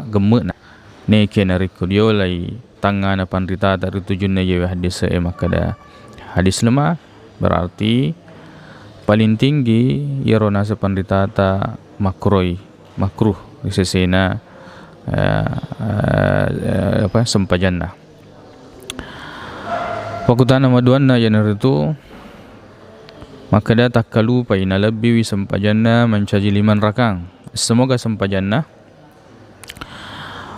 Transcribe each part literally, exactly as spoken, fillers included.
gemme'na. Nekia narekko diolai tangngana panritata ri tujunna iyewe haddese'e makkeda hadis lemah, berarti paling tinggi iyaro naseng panritata makroi, makruh ri sesena, eh, eh, apa, sempajanna. Pakkutana maduanna iyanaritu makkeda takkalupai nalebbiwi sempajanna mancaji limang rakang. Semoga sempajanna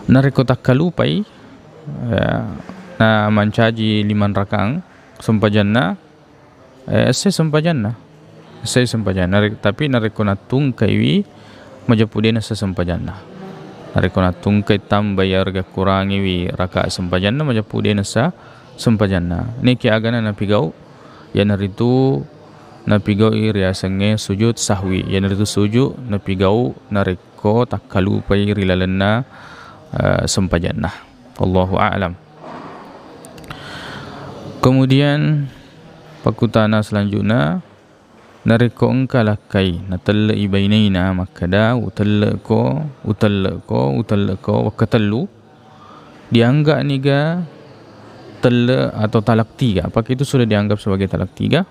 narekko takkalupai, ya, na mancaji limang rakang sempajanna, eh, essai sempajanna. Essai sempajanna. Nare-, tapi narekko nattungkaiwi, majeppu de nassa sempajanna. Narekko nattungkai tambai yarega kurangiwi rakaat sempajanna, majeppu de nassa sempajanna. Neki agana napigau, iyanaritu napigau'i riasengnge sujud sahwi. Iyanaritu sujud napigau narekko takkalupai ri lalenna, eh, sempajanna. Wallahu a'lam. Kemudian, pakkutana selanjutna, narekko engka lakkai natelle'i baineina makkeda, "Utelle'ko, utelle'ko, utelle'ko," wekkatellu, dianggap niga telle atau talak tiga? Apakah itu sudah dianggap sebagai talak tiga?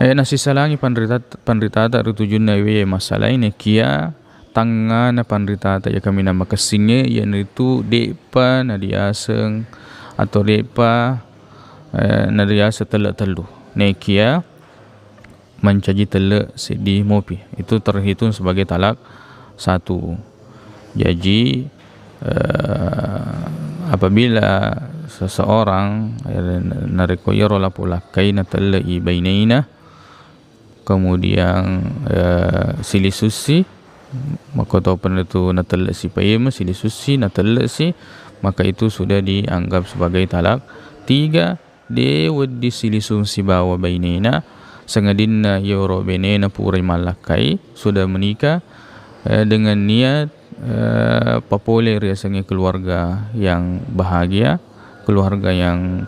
Eh, nasisalangi panrita-, panritata ri tujunna iwe masalai nekia tangngana panritata iya kaminang makessingnge, iyanaritu de'pa nariaseng atau de'pa, eh, nariaseng telle tellu. Nekia mancaji telle seddi mopi, itu terhitung sebagai talak satu. Jaji, eh, apabila seseorang, eh, narekko iyaro lapolakkai natelle'i baineina, kemudian, eh, silisussi, makkotopa itu natelle'si paimeng, silisussi, natelle'si, maka itu sudah dianggap sebagai talak tiga, de wedding silisung sibawa bainena, sangadinna iyaro bainena purai mallakkai, sudah menikah, eh, dengan niat, eh, papole riasengnge keluarga yang bahagia, keluarga yang,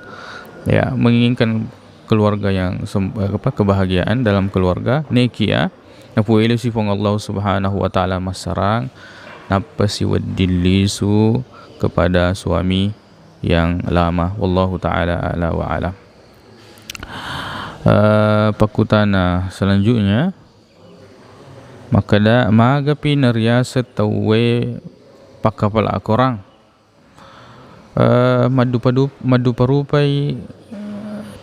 ya, menginginkan keluarga yang sem-, eh, apa, kebahagiaan dalam keluarga, nekia napuelesi Puang Allah Subhanahu wa Ta'ala massarang, nappasi wedding lisu kepada suami yang lama. Wallahu ta'ala a'la wa alam. Eh, pakkutana selanjutnya, makkeda, magapi nariaseng tauwe pakkapala akorang? Eh, maddupa-dup-, maddupa-rupai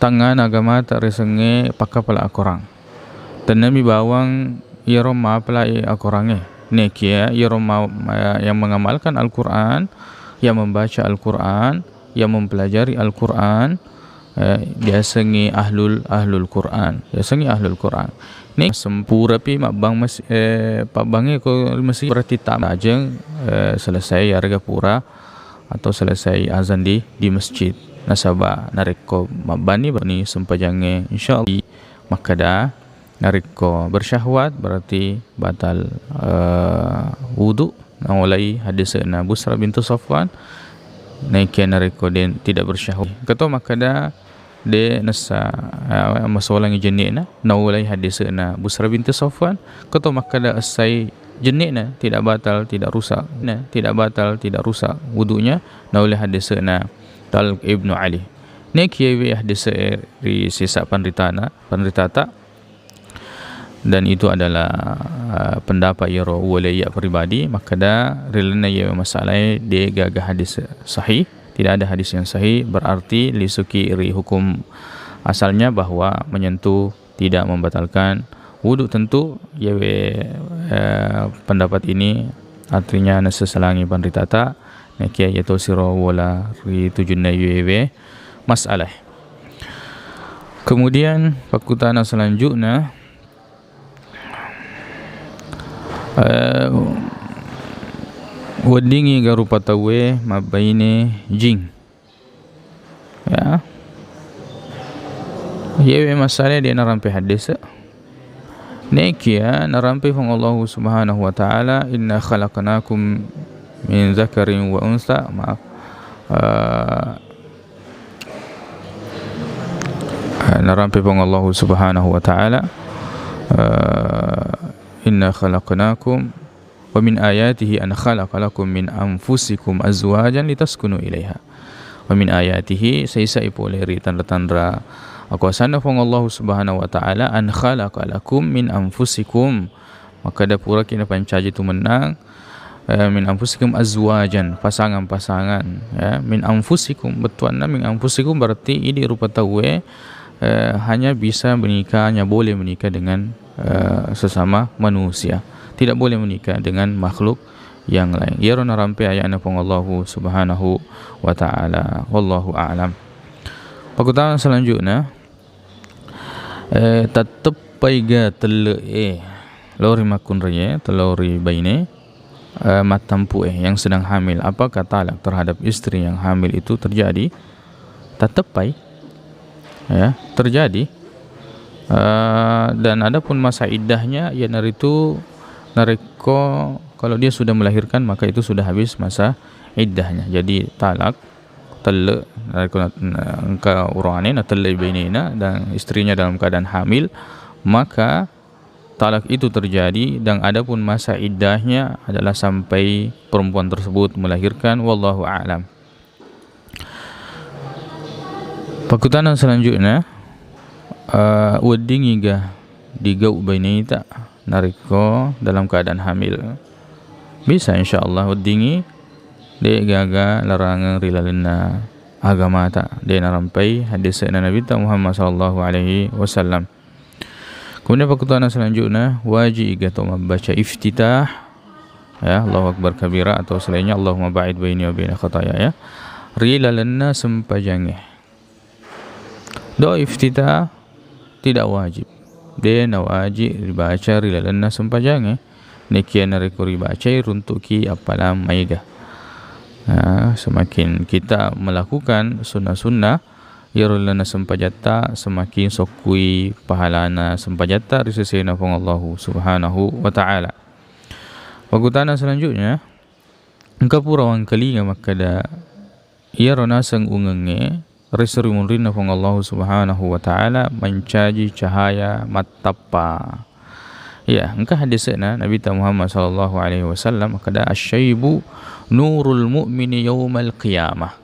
tangngana agamata riasengnge pakkapala akorang. Tennami bawang iyaro mapalai akorangnge. Nekia iyaro ma-, ma-, yang mengamalkan Al-Quran, yang membaca Al-Quran, yang mempelajari Al-Quran, eh, diasengngi ahlul, ahlul Quran. Diasengngi ahlul Quran. Ni sempurapi mabbang mas-, eh, pabbangnge ko masjid berarti tak lajeng, eh, selesai yarega pura atau selesai azan di, di masjid. Nasaba narekko mabbani bani sempajangnge, insyaallah makkeda, narekko bersyahwat berarti batal, eh, wudu. Naulai hadisna Busra bintu Safwan, naikia narekko de tidak bersyahwat. Keto makkeda de nessa, eh, masolangi jenne'na, naulai hadisna Busra bintu Safwan, keto makkeda essai jenne'na tidak batal, tidak rusak, na, tidak batal, tidak rusak wudunya, naulai hadisna Talq ibnu Ali. Nekia iwe hadis ri sesa panritana, panritata, dan itu adalah, uh, pendapat iyaro uwalaiya pribadi, makkeda ri lalenna iye masalae de gaga hadis sahih, tidak ada hadis yang sahih, berarti lisuki ri hukum asalnya bahwa menyentuh tidak membatalkan wudu. Tentu iyawe, eh, pendapat ini artinya nasesalangi panritata, nakia iya tosiro wola ri tujunna iyewe masalah. Kemudian, pakkutana selanjutnya, eh, weddingi ga rupa tauwe mabbaine jing? Ya. Iyewe masalah de narampe hadis. Nekia narampe Puang Allah Subhanahu wa Ta'ala, "Inna khalaqnakum min dzakarin wa untsa." Maaf. Eh, narampe Puang Allah Subhanahu wa Ta'ala, eh, "Inna khalaqnakum Wa min ayatihi an khalaqa lakum min anfusikum azwajan litaskunu ilaiha. Wa min ayatihi, saisai pole ri tanra-tanra akuasanna Puang Allahu Subhanahu wa Ta'ala, an khalaqa lakum min anfusikum, makkeda puraki napancaji tu mennang, eh, min anfusikum azwajan, pasangan-pasangan, ya. Min anfusikum, bettuanna min anfusikum berarti idi rupa tauwe, eh, hanya bisa menikah, hanya boleh menikah dengan, eh, sesama manusia. Tidak boleh menikah dengan makhluk yang lain. Iyaro narampe ayatna Puang Allahu Subhanahu wa Ta'ala. Wallahu a'lam. Pakutana selanjutnya, eh, tetteppai ga telle'e lao ri makkunraie, lao ri baine, eh, mattampu'e yang sedang hamil. Apakah talak terhadap istri yang hamil itu terjadi? Tetteppai, ya, terjadi. Eh, dan adapun masa iddahnya, iyanaritu narekko kalau dia sudah melahirkan, maka itu sudah habis masa iddahnya. Jadi talak, telle, narekko na-, na-, engka oroane, natelle bainena dan istrinya dalam keadaan hamil, maka talak itu terjadi dan adapun masa iddahnya adalah sampai perempuan tersebut melahirkan, wallahu a'lam. Pakutana selanjutnya, eh, weddingi ga digau baineta narekko dalam keadaan hamil? Bisa, insya Allah weddingi, de gaga larangeng ri lalenna agamata, de narampai hadisna Nabitta Muhammad sallallahu alaihi wasallam. Kemudian pakutana selanjutnya, wajib ga to membaca iftitah, ya, Allahu Akbar kabira atau selainnya, Allahumma ba'id baini wa baina khataya, ya, ri lalenna sempajange? Do iftitah tidak wajib. De nawajib dibaca ri lalenna sempajange. Nekia narekko ribacai runtuki appalang maega. Nah, semakin kita melakukan sunnah-sunnah, iyaro lalenna sempajatta semakin sokkui pahalana sempajatta ri sesena Puang Allahu Subhanahu wa Ta'ala. Pakutana selanjutnya, engka pura wangkalinga makkeda, iyaro naseng ungengnge ri seri munrinna Puang Allahu Subhanahu wa Ta'ala mancaji cahaya mattappa. Iya, engka hadisna Nabitta Muhammad sallallahu alaihi wasallam makkeda, asyaibu nurul mu'mini yaumal qiyamah.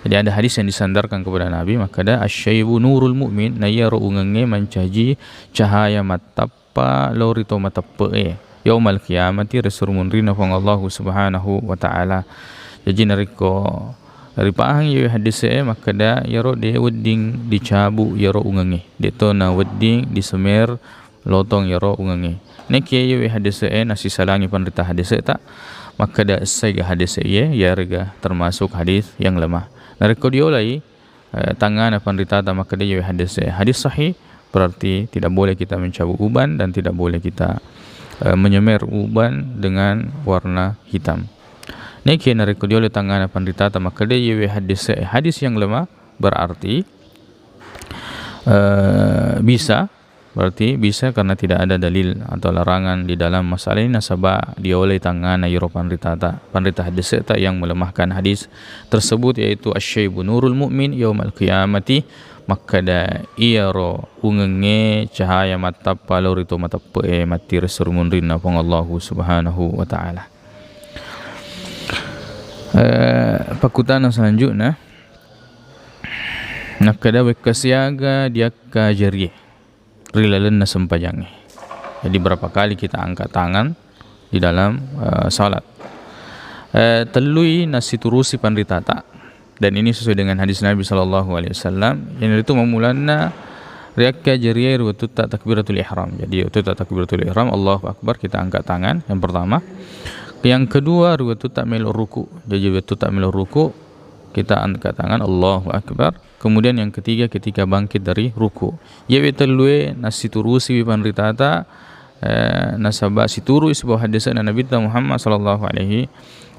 Jadi ada hadis yang disandarkan kepada Nabi, makkeda, asyaibu nurul mu'min, na iyaro ungengnge mancaji cahaya mattappa lao ri to mateppe'e yaumal qiyamati, ri seri munrinna Puang Allahu Subhanahu wa Ta'ala. Jaji narekko ripahang iyewe hadisee makkeda iyaro de wedding dicabu iyaro ungengnge, de to na wedding disemer lotong iyaro ungengnge. Nekia iyewe hadisee nasisalangi panrita hadiseta, makkeda essai ga hadise iye, iyarega termasuk hadis yang lemah. Narekko diolai, eh, tangngana panritata makkeda iyewe hadis, eh, hadis sahih, berarti tidak boleh kita mencabut uban dan tidak boleh kita, eh, menyemer uban dengan warna hitam. Nekia narekko diolai tangngana panritata makkeda iyewe hadis, eh, hadis yang lemah, berarti, eh, bisa Berarti bisa karena tidak ada dalil atau larangan di dalam masalah ini, nasaba diolai tangngana iyaro panritata, panrita hadiseta yang melemahkan hadis tersebut, yaitu asyaibu nurul mu'min yaumal qiyamati, makkeda iyaro ungengnge cahaya mattappa lao ri to mateppe'e matti ri seri munrinna Puang Allahu Subhanahu wa Ta'ala. Eh, pakutana selanjutnya, nakkeda wekka siaga diakka jarie ri lalenna sempajangnge. Jadi berapa kali kita angkat tangan di dalam, eh, salat. Eh, tellui nasiturusi panritata. Dan ini sesuai dengan hadis Nabi sallallahu alaihi wasallam. Iyanaritu mammulanna riakka jarie ri wettutta takbiratul ihram. Jadi wettutta takbiratul ihram, Allahu Akbar, kita angkat tangan. Yang pertama. Yang kedua, ri wettutta melo ruku. Jadi wettutta melo ruku, kita angkat tangan, Allahu Akbar. Kemudian yang ketiga, ketika bangkit dari ruku. Iyewe tellue nasiturusiwi panritata, eh, nasaba situru'i sibawa hadisena Nabitta Muhammad sallallahu alaihi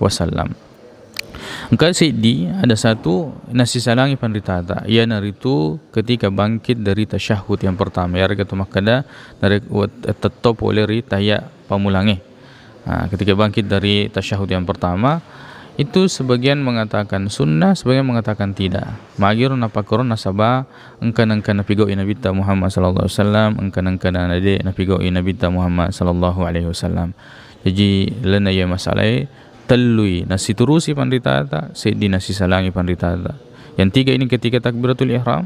wasallam. Engka seddi, ada satu nasisalangi panritata, iyanaritu ketika bangkit dari tasyahud yang pertama, iyarega to makkeda nare-, wet-, tetto pole ri tahiyat pammulangnge. Nah, ketika bangkit dari tasyahud yang pertama, itu sebagian mengatakan sunnah, sebagian mengatakan tidak. Magiro napakkoro nasaba engka nengka napigau'i Nabitta Muhammad sallallahu alaihi wasallam, engka nengka nade napigau'i Nabitta Muhammad sallallahu alaihi wasallam. Jaji, lalenna iye masalae tellui nasiturusi panritata, seddi nasisalangi panritata. Yang tiga ini ketika takbiratul ihram,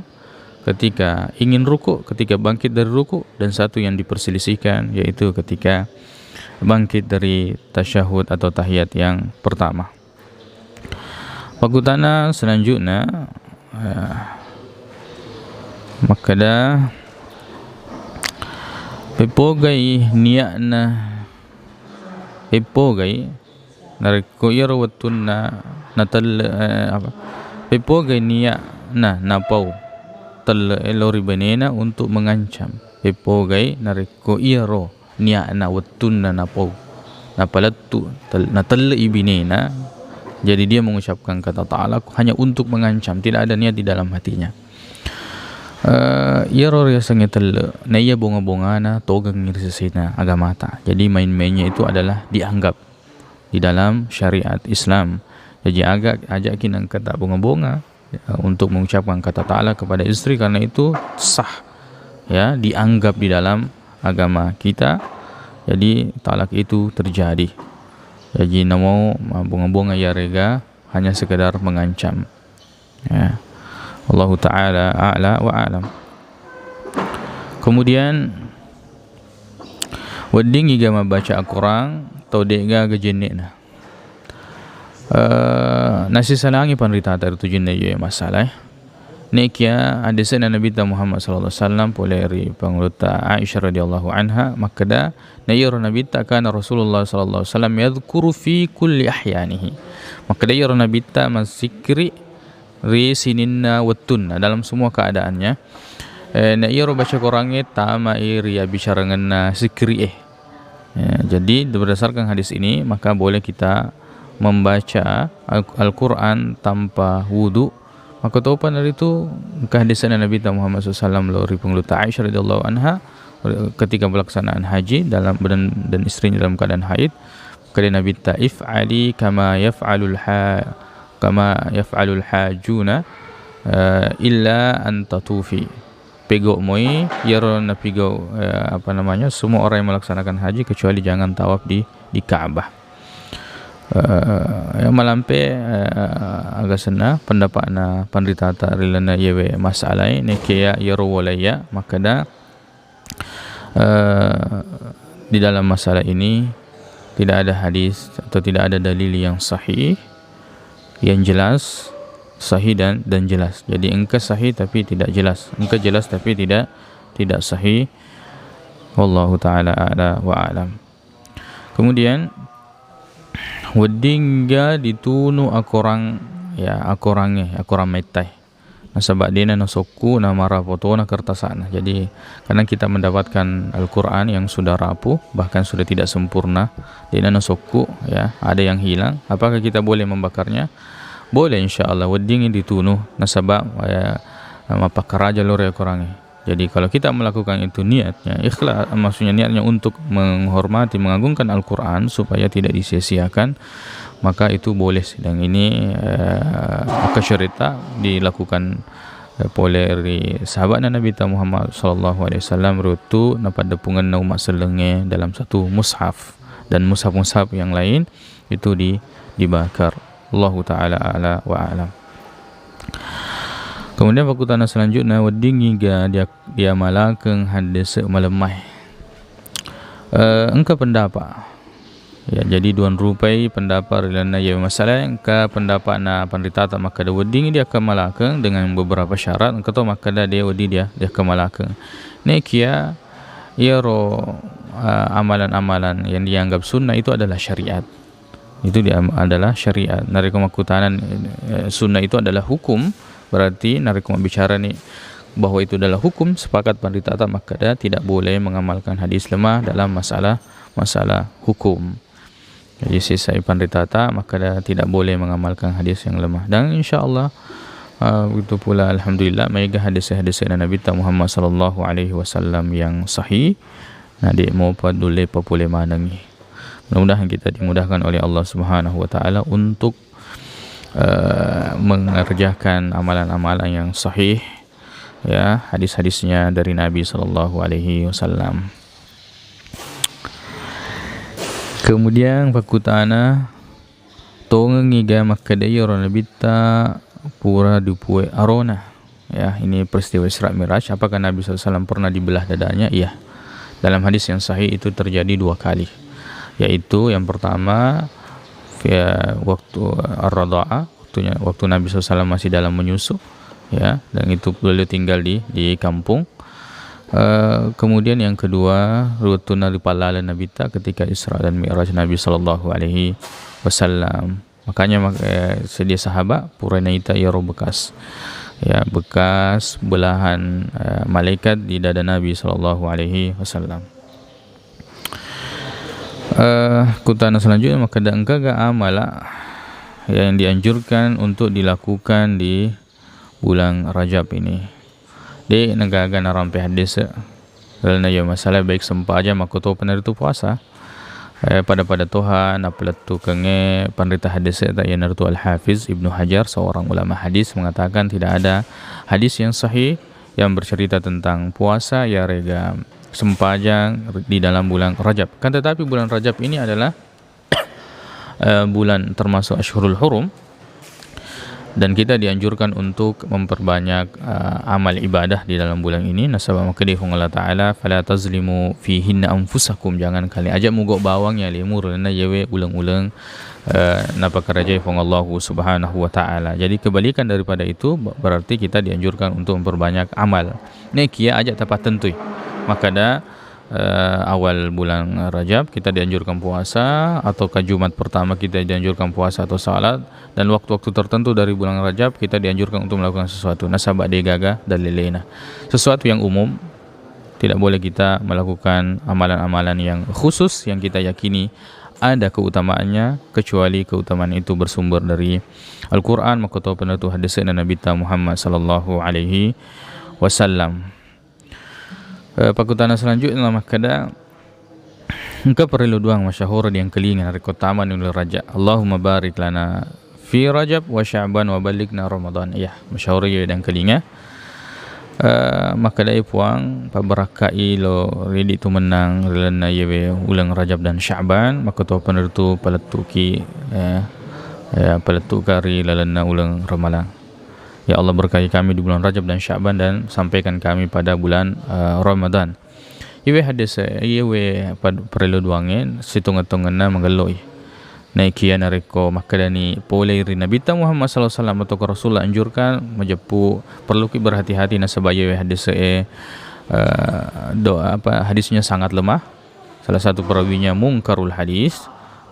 ketika ingin ruku, ketika bangkit dari ruku, dan satu yang diperselisihkan, yaitu ketika bangkit dari tasyahud atau tahiyat yang pertama. Pakkutana selanjutna, eh, makkeda, peppogai niatna, peppogai narekko iyaro wettunna natelle, eh, apa? Peppogai niatna napau telle'e lao ri benena untuk mengancam. Peppogai narekko iyaro niatna wettunna napau, napalettu, tel-, natelle'i binena, jadi dia mengucapkan kata talak hanya untuk mengancam, tidak ada niat di dalam hatinya. Eh, iyaro riasengnge telle, na iya bonga-bongana togengngi ri sesena agamata. Jadi main-mainnya itu adalah dianggap di dalam syariat Islam. Jadi aga-, aja'ki nengka tabbonga-bonga, ya, untuk mengucapkan kata talak kepada istri, karena itu sah, ya, dianggap di dalam agama kita. Jadi talak itu terjadi. Jadi namo mabbonga-bonga iyarega hanya sekedar mengancam. Ya. Allahu ta'ala a'la wa a'lam. Kemudian, wedding iga mabbaca Al-Quran tau de'gaga jenne'na. Eh, nasisalangi panritata ri tujunna iye masalae. Nekia hadisna Nabitta Muhammad sallallahu alaihi wasallam pole ri Pangulutta Aisyah radhiyallahu anha makkeda, na iyaro Nabitta, kana Rasulullah sallallahu alaihi wasallam yadhkuru fi kulli ahyanihi. Makkeda iyaro Nabitta massikkiri ri sininna wettunna, dalam semua keadaannya. Eh, na iyaro baca Qurangnge tamai ri abbicarangenna sikkiri'e. Ya, jadi berdasarkan hadis ini, maka boleh kita membaca Al- Al-Quran tanpa wudu. Makkotopa naritu engka hadisna Nabitta Muhammad sallallahu alaihi wasallam lao ri Pangulutta Aisyah radhiyallahu anha ketika pelaksanaan haji dalam, dan, dan istrinya dalam keadaan haid. Kata Nabitta, if'ali kama yaf'alul ha-, kama yaf'alul hajuna, eh, illa an tatufi. Pegau moi iyaro napigau, eh, apa namanya, semua orang yang melaksanakan haji kecuali jangan tawaf di, di Ka'bah. Eh, yang malampe, eh, aga senna pendapatna panritata ri lalenna iyewe masalae, nekia iyaro walaiya makkeda, eh, di dalam masalah ini tidak ada hadis atau tidak ada dalil yang sahih, yang jelas, sahih dan, dan jelas. Jadi engka sahih tapi tidak jelas, engka jelas tapi tidak, tidak sahih. Wallahu ta'ala a'la wa a'lam. Kemudian, weddingga ditunu akorang, ya, akorangnge, akorang mettai. Nasaba de'na nasokku namarapo tona kertasana. Jadi, kadang kita mendapatkan Al-Quran yang sudah rapuh, bahkan sudah tidak sempurna, de'na nasokku, ya, ada yang hilang. Apakah kita boleh membakarnya? Boleh, insya Allah. Weddingngi ditunu, nasaba, ya, mappakkaraja lao ri akorangnge. Jadi, kalau kita melakukan itu niatnya ikhlas, maksudnya niatnya untuk menghormati, mengagungkan Al-Quran supaya tidak disia-siakan, maka itu boleh. Dan ini, eh, maka syarita dilakukan, eh, pole ri sahabatna Nabitta Muhammad sallallahu alaihi wasallam, ri wettu napaddepungenna umma sellengnge dalam satu mushaf, dan mushaf-mushaf yang lain itu di-, dibakar. Allahu ta'ala a'la wa a'lam. Kemudian, pakkutana selanjutnya, weddingngi ga dia-, diamalakeng haddese malemmae? Eh, engka pendapat. Ya, jadi dua rupai pendapat ri lalenna iye masalah. Engka pendapatna panritata makkeda weddingngi diakkamalakeng dengan beberapa syarat, engka to makkeda de wedding dia, diakkamalakeng. Nekia iyaro, eh, amalan-amalan yang dianggap sunnah itu adalah syariat. Itu dia adalah syariat. Narekko makkutana, eh, sunnah itu adalah hukum, berarti narekko mabbicarani bahwa itu adalah hukum, sepakat panritata makkeda tidak boleh mengamalkan hadis lemah dalam masalah, masalah hukum. Jadi, sisai panritata makkeda tidak boleh mengamalkan hadis yang lemah. Dan insya Allah, eh, begitu pula, alhamdulillah, maega hadis-hadis Nabitta Muhammad sallallahu alaihi wasallam yang sahih. Nah, de mopa dulle papole manengi. Mudah-mudahan kita dimudahkan oleh Allah Subhanahu wa Ta'ala untuk, eh, mengerjakan amalan-amalan yang sahih, ya, hadis-hadisnya dari Nabi sallallahu alaihi wasallam. Kemudian pakkutana, tongengngi ga makkeda iyaro Nabitta pura dipue arona? Ya, ini peristiwa Isra Miraj. Apakah Nabi sallallahu alaihi wasallam pernah dibelah dadanya? Iya. Dalam hadis yang sahih itu terjadi dua kali. Yaitu yang pertama, ya, waktu ar-radha'ah, waktunya, waktu Nabi sallallahu alaihi wasallam masih dalam menyusu, ya, dan itu beliau tinggal di, di kampung. Eh, kemudian yang kedua, wettunna ripallaleng Nabitta ketika Isra dan Mi'raj Nabi sallallahu alaihi wasallam. Makanya mak-, eh, sedia sahabat pura naita iyaro bekas, ya, bekas belahan, eh, malaikat di dada Nabi sallallahu alaihi wasallam. Eh, kutana selanjutnya, makkeda engkaga amala yang dianjurkan untuk dilakukan di bulan Rajab ini? De' nagaga narampe hadis lalenna iya masalah, baik sempajang makkutopa naritu puasa. Eh, pada-pada toha napalettukengnge panrita hadis ta, iyanaritu Al-Hafiz Ibnu Hajar, seorang ulama hadis, mengatakan tidak ada hadis yang sahih yang bercerita tentang puasa yarega sempajang di dalam bulan Rajab. Kan tetapi bulan Rajab ini adalah eh, bulan termasuk Ashhurul Hurum, dan kita dianjurkan untuk memperbanyak, eh, amal ibadah di dalam bulan ini. Nasaba makkeda Puang Allah Ta'ala, "Fala tazlimu fihinna anfusakum." Jangan kalian, aja' mugo bawang ya limu rena yewe uleng-uleng, eh, napakarajai Puang Allah Subhanahu wa Ta'ala. Jadi kebalikan daripada itu, ber-, berarti kita dianjurkan untuk memperbanyak amal. Nekia aja' tapattentui. Makkeda, eh, awal bulan Rajab kita dianjurkan puasa, ataukah Jumat pertama kita dianjurkan puasa atau salat, dan waktu-waktu tertentu dari bulan Rajab kita dianjurkan untuk melakukan sesuatu. Nasaba degaga dalilena. Sesuatu yang umum, tidak boleh kita melakukan amalan-amalan yang khusus yang kita yakini ada keutamaannya, kecuali keutamaan itu bersumber dari Al-Quran, makkutopa naritu hadisna Nabitta Muhammad sallallahu alaihi wasallam. Eh, pakkutana selanjutnya makkeda, engka parellu duang masyahur diangkelinga narekko tamani uleng Rajab. Allahumma barik lana fi Rajab wa Sya'ban wa ballighna Ramadan. Iya, masyahur iya diangkelinga. Eh, makkeda, "E Puang, pabbarakkai lo ridi tu mennang ri lalenna iyewe uleng Rajab dan Sya'ban, makkutopa naritu palettuki, eh, ya, palettuka ri lalenna uleng Ramalang." Ya Allah, berkati kami di bulan Rajab dan Sya'ban dan sampaikan kami pada bulan, eh, Ramadan. Iyewe hadis, iyewe pad-, parellu duangnge, sitongeng-tongenna magelloi. Naekiya narekko makkedani pole ri Nabitta Muhammad sallallahu alaihi wasallam atau Rasulullah anjurkan, majeppu perluki berhati-hati nasaba iyewe hadis e, eh, do-, apa, hadisnya sangat lemah. Salah satu perawinya mungkarul hadis.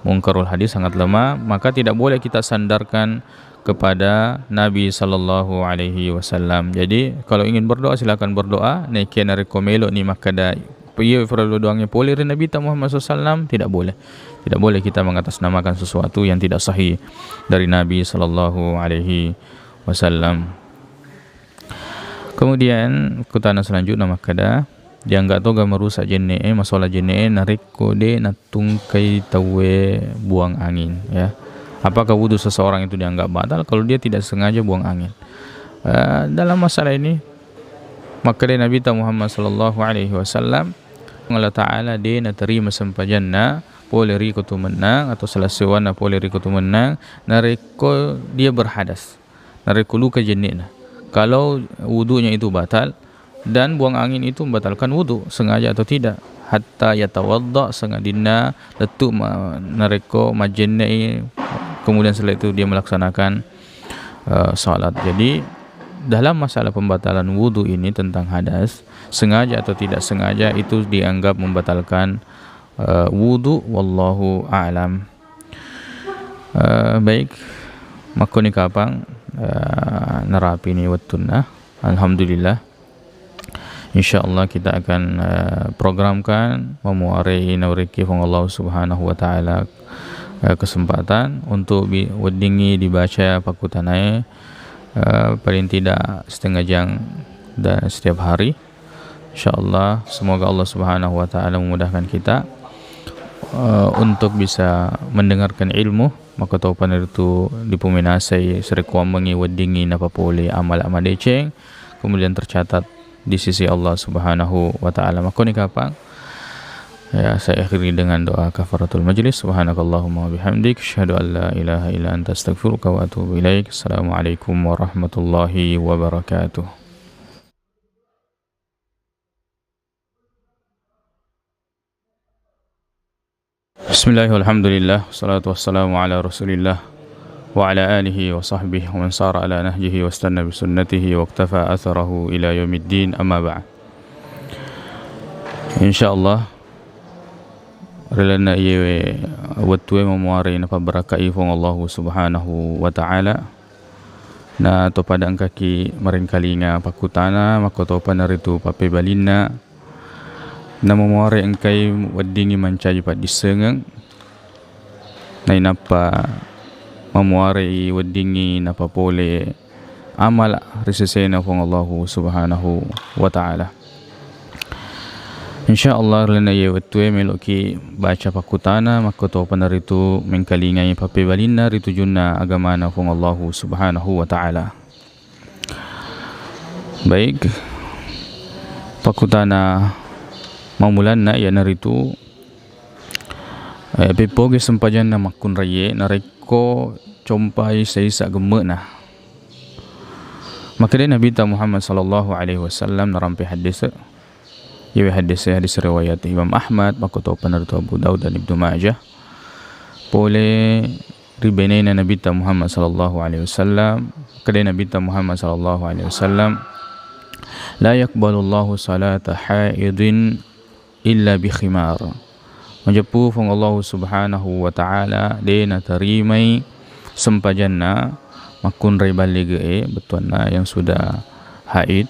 Mungkarul hadis sangat lemah, maka tidak boleh kita sandarkan kepada Nabi sallallahu alaihi wasallam. Jadi, kalau ingin berdoa, silakan berdoa. Nekiya narekko melo ni makkeda, "Iya, parellu duangnge pole ri Nabitta Muhammad sallallahu alaihi wasallam," tidak boleh. Tidak boleh kita mengatasnamakan sesuatu yang tidak sahih dari Nabi sallallahu alaihi wasallam. Kemudian, kutana selanjutnya makkeda, dianggap toga merusak jenne'e, masola jenne'e, narekko de nattungkai tauwe buang angin, ya. Apakah wudhu seseorang itu dianggap batal kalau dia tidak sengaja buang angin? Eh, dalam masalah ini, makkeda Nabitta Muhammad sallallahu alaihi wasallam, Allah Ta'ala de naterima sempajanna pole ri ko tu mennang atau salah sewanna pole ri ko tu mennang narekko dia berhadas. Narekko luka jenne'na. Kalau wudunya itu batal dan buang angin itu membatalkan wudu, sengaja atau tidak. Hatta yatawadda, sangadinna lettu ma-, narekko majjenne'i, kemudian setelah itu dia melaksanakan, eh, salat. Jadi, dalam masalah pembatalan wudu ini tentang hadas, sengaja atau tidak sengaja itu dianggap membatalkan, eh, wudu, wallahu a'lam. Eh, baik, makkoni kapang, eh, narapini wettunna. Alhamdulillah. Insyaallah kita akan, eh, programkan mamuarei nauriki Puang Allah Subhanahu wa Ta'ala, eh, kesempatan untuk bi-, weddingngi dibaca pakkutanae, eh, paling tidak setengah jam dan setiap hari. Insyaallah, semoga Allah Subhanahu wa Ta'ala memudahkan kita, eh, untuk bisa mendengarkan ilmu, makkutopa naritu dipuminasai sarekkuammengngi weddingngi napapole amala madeceng, kemudian tercatat di sisi Allah Subhanahu wa Ta'ala. Makkoni kapang, Ya, saya akhiri dengan doa kafaratul majlis. Subhanakallahumma wa bihamdik, asyhadu an la ilaha illa anta, astaghfiruka wa atubu ilaik. Assalamualaikum warahmatullahi wabarakatuh. Bismillah, walhamdulillah, wassalatu wassalamu ala rasulillah, wa ala alihi wa sahbihi wa man sara ala nahjihi wastanna bisunnatihi waqtafa atharahu ila yaumiddin, amma ba'd. Insyaallah, ri lalenna iye wettue mamuare napabbarakkai Puang Allahu Subhanahu wa Ta'ala. Na topada engkaki maringkalinga pakkutana, makkotopa naritu pappebalinna. Namamuare engkai weddingngi mancaji paddissengeng, nainappa mamuarei weddingngi napapole amala ri sesena Puang Allahu Subhanahu wa Ta'ala. Insyaallah, ri lalenna iye wettue meloki baca pakkutana, makkotopa naritu mengkalingai pappebalinna ri tujunna agamana Puang Allahu Subhanahu wa Ta'ala. Baik, pakkutana mammulanna iyanaritu, eh, peppogi sempajanna makkunraiye narekko compai saisa gemme'na. Makkedai Nabitta Muhammad sallallahu alaihi wasallam narampe haddese. Iyawe haddese, hadis riwayat Imam Ahmad, makkotopa naritu Abu Daud dan Ibnu Majah. Pole ri benena Nabitta Muhammad sallallahu alaihi wasallam, kedai Nabitta Muhammad sallallahu alaihi wasallam, "La yaqbalullahu salata haidin illa bi khimar." Majeppu Puang Allahu Subhanahu wa Ta'ala de natarimai sempajanna makkunrai ballige'e, bettuanna yang sudah haid,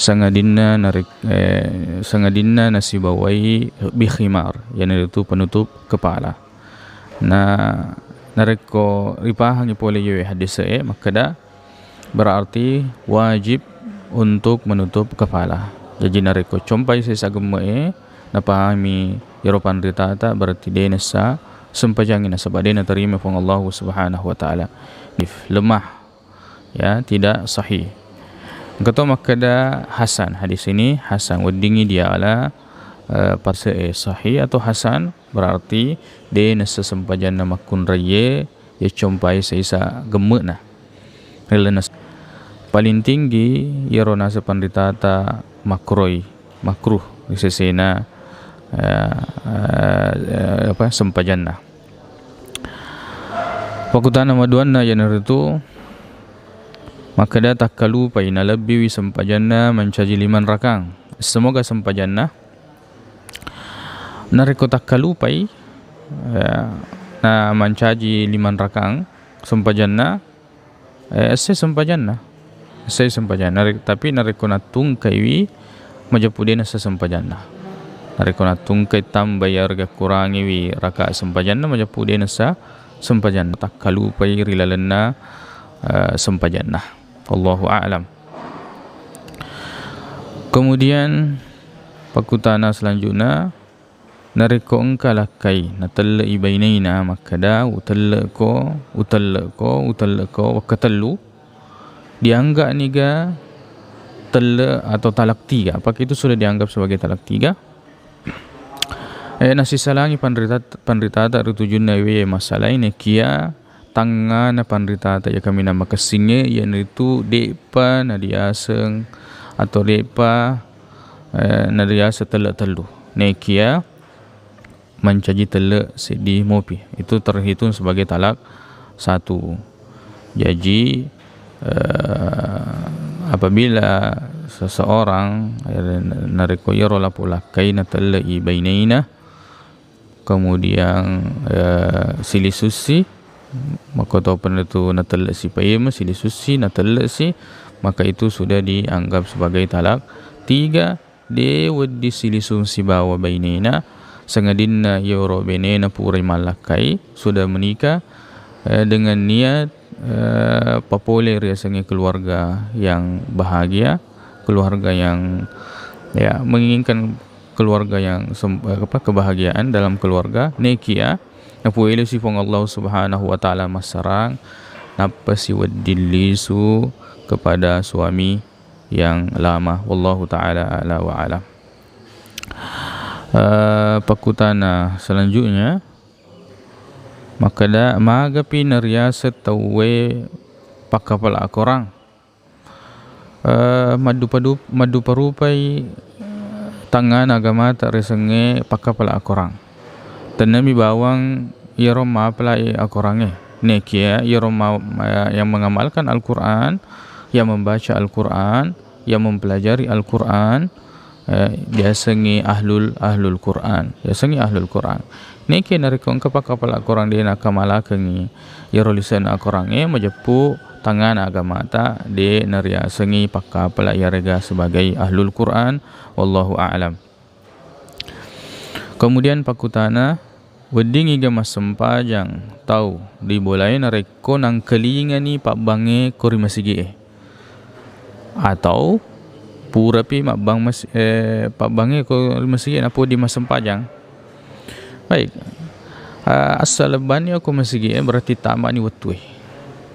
sangadinna narek-, eh, sangadinna nasibawai bi khimar, iyanaritu penutup kepala. Na narekko ripahangi pole iyewe haddese e makkeda, berarti wajib untuk menutup kepala. Jaji narekko compai sesa gemme e, napahami iyaro panritata, berarti de nessa sempajangi nasaba de naterima Puang Allahu Subhanahu wa Ta'ala. Lemah, ya, tidak sahih. Engka to makkeda hasan, hadis ini hasan, weddingngi diala, eh, pase e sahih atau hasan, berarti de nessa sempajanna makkunraiye, ya compai saisa gemme'na. Ri lalenna s-, paling tinggi iyaro naseng panritata makroi, makruh ri sesena, eh, eh, apa, sempajanna. Pakkutana maduanna iyanaritu makkeda takkalupai nalebbiwi sempajanna mancaji limang rakang. Semoga sempajanna narekko takkalupai, eh, na mancaji limang rakang sempajanna, eh, esse sempajanna. Esse sempajanna. Re-, tapi narekko nattungkaiwi, majeppu de nessa sempajanna. Narekko nattungkai tambai yarega kurangiwi raka sempajanna, majeppu de nessa sempajanna. Takkalupai ri lalenna, eh, sempajanna. Allahu a'lam. Kemudian, pakkutana selanjutnya, narekko engka lakkai natelle'i bainaina makkeda, "Utelle'ko, utelle'ko, utelle'ko," wekkatellu, dianggap niga telle atau talak tiga? Apakah itu sudah dianggap sebagai talak tiga? Eh, nasisalangi panrita-, panritata ri tujunna iwe masalai nekia tangngana panritata iya kaminang makessingnge, iyanaritu de'pa nadiaseng atau de'pa, eh, nadiaseng telle tellu. Nekia mancaji telle seddi mopi, itu terhitung sebagai talak satu. Jaji, eh, apabila seseorang, eh, narekko iyaro lapulakkai natelle'i bainaina, kemudian, eh, silisussi, makkotopa natu natelle si paimeng, silisussi, natelle si, maka itu sudah dianggap sebagai talak tiga, de wedding silisung sibawa bainena, sangadinna iyaro bainena purai mallakkai, sudah menikah, eh, dengan niat, eh, papole riasengnge keluarga yang bahagia, keluarga yang, ya, menginginkan keluarga yang sem-, eh, apa, kebahagiaan dalam keluarga, nekia napuelesi Puang Allah Subhanahu wa Ta'ala massarang, nappa siwedding lisu kepada suami yang lama. Wallahu ta'ala a'la wa alam. Eh, pakkutana selanjutnya, makkeda, magapi nariaseng tauwe pakkapala akorang? Eh, maddupa-dup-, maddupa-rupai tangngana agamata riasengnge pakkapala akorang. Tennami bawang iyaro mapalai akorangnge. Nekia iyaro ma-, ma-, yang mengamalkan Al-Quran, yang membaca Al-Quran, yang mempelajari Al-Quran, eh, diasengngi ahlul, ahlul Quran. Diasengngi ahlul Quran. Nekia narekko engka pakkapala akorang de nakkamalakengngi iyaro lise'na akorangnge, majeppu tangngana agamata de nariasengngi pakkapala iyarega sebagai ahlul Quran. Wallahu a'lam. Kemudian pakkutana, weddingngi ga massempajang tau ri bolae narekko nangkalingani pabbangnge ko ri masigi'e? Atau purapi mabbang mas-, eh, pabbangnge ko ri masigi'e nappa wedding massempajang? Baik. Ah, assalebbanni okko masigi'e berarti tamani wettue.